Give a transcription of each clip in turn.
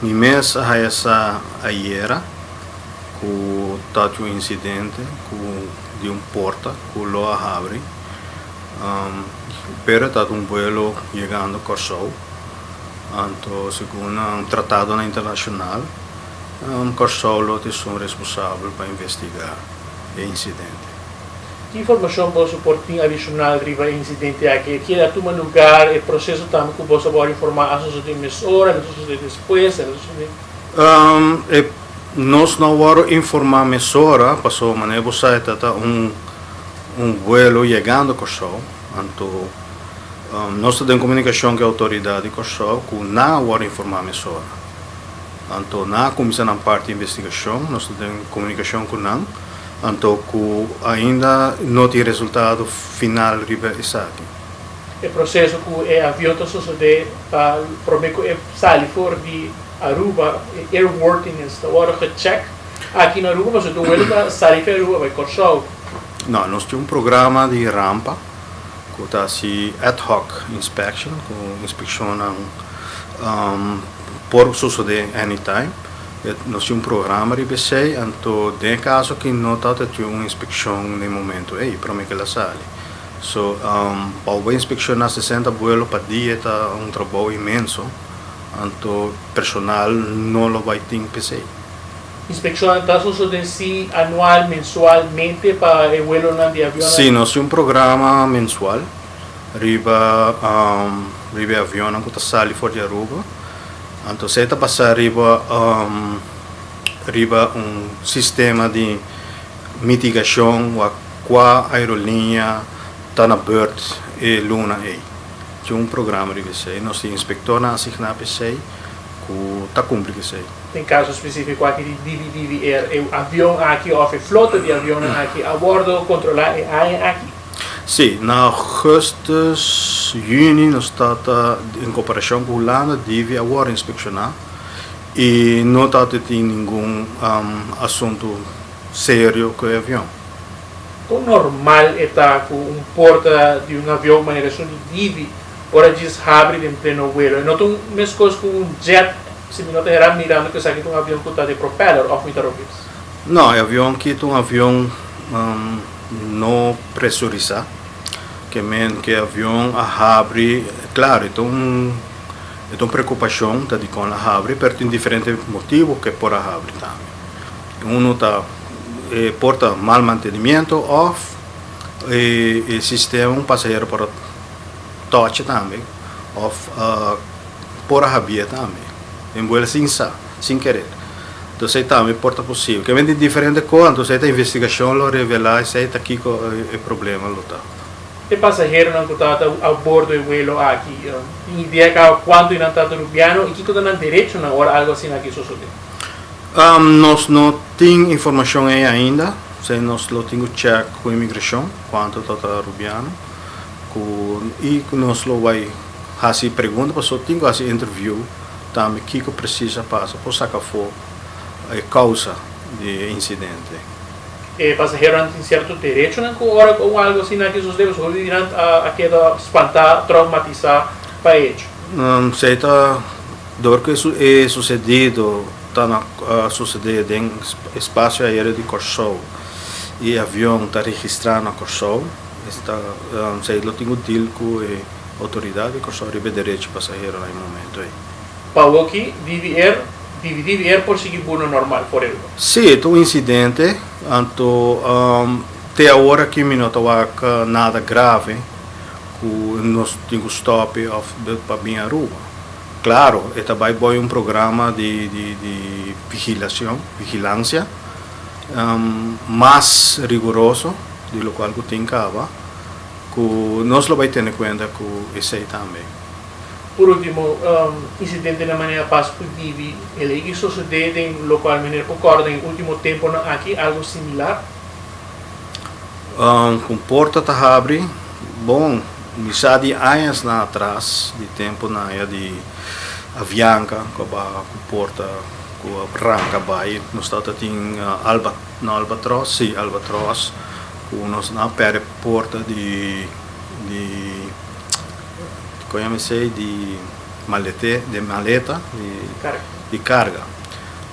Mi mes a haya sa ayera ku tabatin un insidente ku di un porta ku lo a habri, pero e tabata un vuelo yegando Kòrsou. Anto segun nan tratadonan internashonal, Kòrsou lo ta esun responsabel pa investigá e insidente. Ki informashon boso por tin adishonal riba e insidente aki? E keda tuma lugar e proseso tambe ku boso a wòrdu informá a sosodé mesora, a sosodé despues, a sosodé? E nos no a wòrdu informá mesora pasobra manera bo sa e ta un un vuelo yegando Kòrsou, anto nos ta den komunikashon ku e outoridat di Kòrsou ku nan a wòrdu informá mesora. Anto nan a kuminsá nan parti investigashon, nos ta den komunikashon ku nan. Anto ku ainda no tin resultado final riba esaki. E proseso ku e avion ta sosodé pa promé ku e sali for di Aruba, e airworthiness ta wòrdu gechèk aki na Aruba pasobra tur welo ta sali for di Aruba bai Kòrsou. No, nos tin un programa di rampa ku ta hasi ad hoc inspection, ku inspekshonnan por sosodé anytime. Nos tin un programa riba esei, anto den e kaso aki no tabata tin un inspekshon den e momento ei prome ku el a sali. So, pa bo inspekshoná 60 buelo pa dia ta un trabou inmenso, anto personal no lo bai tin p'esei. Inspekshonnan ta sosodé si anual, mensualmente pa e buelonan di avionnan? Sí, nos tin un programa mensual riba riba e avionnan ku ta sali for di Aruba. Anto esei ta basá riba riba un sistema di mitigashon wak kua aeroliña ta na beurt e luna ei. Tin un programa riba esei. Nos tin inspektornan asigná pa esei ku ta kumpli ku esei. Den kaso spesífiko aki di Divi Divi Air, e avion aki òf e flota di avionnan aki a wòrdu kontrolá e aña aki? Sí, na augustus, juni nos ta ta en koperashon ku Hulanda, Divi a wòrdu inspekshoná i no tabata tin ningun asuntu serio ku e avion. Kon normal e ta ku un porta di un avion manera esun di Divi ora djis habri den pleno vuelo? E no ta un meskos ku un jet, si mi no ta hera mirando ku esaki ta un avion ku ta di propeller òf mi ta robes? No, e avion aki ta un avion No presurisá, ke men ke avion a habri, klaro e ta un e ta un preokupashon ta dikon el a habri, pero tin diferente motibu ke por a habri tambe. Uno ta e por ta mal mantenimiento òf e e sistema un pasahero por a tòchi tambe òf por a habié tambe den buela sin sa. Sin kerer. Entonces ei tambe por ta posibel. Ke men tin diferente kos, entonces ei ta investigashon lo revelá esei ta kiko e problema lo ta. E pasaheronan ku tabata a bordo e vuelo aki, tin idea kaba kuantu di nan tabata Rubiano i kiko ta nan derechonan ora algu asina aki sosodé? Nos no tin informashon ei ainda, esei nos lo tin ku chèk ku imigrashon kuantu tabata Rubiano ku i nos lo bai hasi pregunta pasobra tin ku hasi interview. Tambe kiko presis a pasa por saka afó e kousa di e insidente. E pasaheronan tin sierto derechonan ku ora ku un algu asina aki sosodé, pasobra hopi di nan a keda spantá, traumatisá pa e hecho. Esei ta dor ku e susedido ta na sosodé den espasio aéreo di Kòrsou i e avion ta registrá na Kòrsou, esei lo tin ku deal ku e Outoridat di Kòrsou riba e derecho pasahero na e momento ei. Pa awoki, Divi Air, Divi Divi Air por sigui buno normal for Aruba. Sí, e ta un insidente, anto te awor aki mi no ta wak nada grave ku nos tin ku stòp òf pa bin Aruba. Klaro, e ta bai boi un programa di di di vigilacion, vigilancia mas riguroso di lokual ku tin kaba. Ku nos lo bai tene kuenta ku esei tambe. Por ultimo, insidente na manera pas ku dibi el a sosodé den lokual meneer por kòrda den e ultimo temponan aki algu similar? Ku porta ta habri, bon, mi sa di añasnan atras, di temponan aya di Avianca ku a baha ku porta ku a ranka bai, nos tabata tin alba, no albatros, si albatros ku nos nan a pèrdè. Porta di di kon yama esei di malete di maleta di di karga.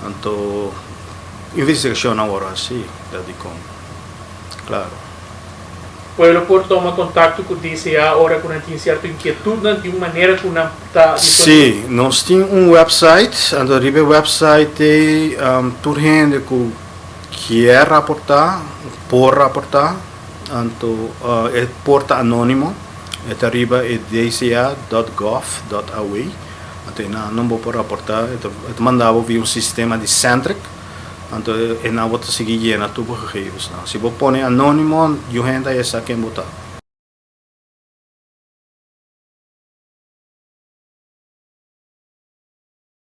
Anto investigashon awor hasi ta dikon. Klaro. Pueblo por tuma kontakto ku DCA ora ku nan tin sierto inkietut, nan tin un manera ku nan ta Sí, nos tin un website, anto riba e website ei tur hende ku kier raportá por raportá, anto e por ta anónimo, e ta riba e dca.gov.aw, anto einan nan bo por raportá, e ta manda bo via un sistema di Centric. Anto e nan bo ta sigui yena tur bo gegevensnan. Si bo pone anónimo, yu hende a sa ken bo ta.